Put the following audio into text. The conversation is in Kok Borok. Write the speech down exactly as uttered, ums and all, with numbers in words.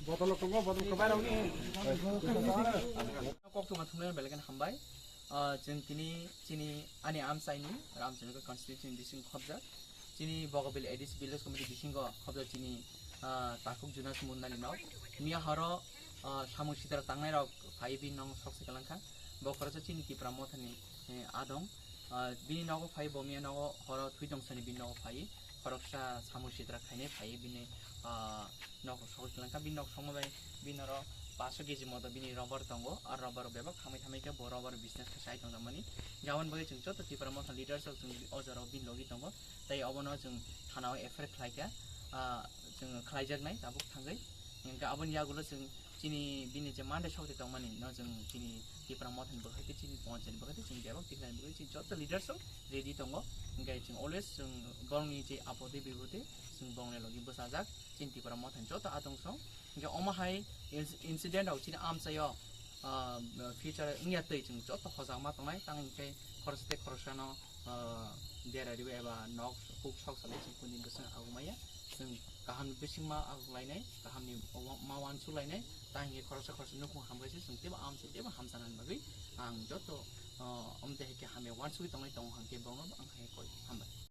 Botol tongo, botol kobai rok ni. Koktwma thumnairok belai kheno hambai. Ah, chwng tini chini ani amchaini Ramchandra constituency ni bisingo khobjak. Chini Bogabili A D C village committee bisingo khobjak chini, ah, takhuk Jonas Mundani nok. Miya horo, ah, samung sitra tangnairok phai bini nok sok se kwlangkha. Bo khoroksa chini Tipra Mothani, eh, adong. Ah, bini nogo phai bo miya nogo horo thwi tongsani bini nogo phai. Khoroksa samung sitra khainai phai bini, ah, nok sogwi kwlangkha, bini nok songma bai bini oro paso keji moto bini rubber tongo, ar rubber bebak hamwi thamwi khe bo rubber business khe sai tongjakmani. Jaboni bagwi chwng joto Tipra Motha leaders rok chwng o jora o bini logi tongo, tei obono chwng thana o F I R khlaikha, ah, chwng khlaijaknai tabuk thangwi. Hwnkhe aboni yagulo chwng chini bini je mande sokti tongmani no chwng chini Tipra Mothani bwkhai tei chini Panchayat ni bwkhai tei chwng bebak tikhlani bagwi chini joto leaders rok ready tongo. Hwnkhe chwng always chwng borokni je apotwi bipotwi chwng borokni logi bwchajak chini Tipra Mothani joto atong song. Hwnkhe omo hai inc-, incident rok chini amchaio, ah, future wngya twi chwng joto hojak ma tongnai, tang hwnkhe khoroksa tei khoroksano, ah, dera riwi eba nok huk sok salai chwng kuni bwswng agumaya. Chwng kaham bisingma aguklainai, kahamni ma uansuk lainai, tang hwnkhe khoroksa khoroksa nukhung hambai se chwng teibo amchai teibo hamchanani bagwi ang joto, ah, omo tei hai khe hamya uansugwi tongnai tongo hwnkhe borokno ang hai koi hambai.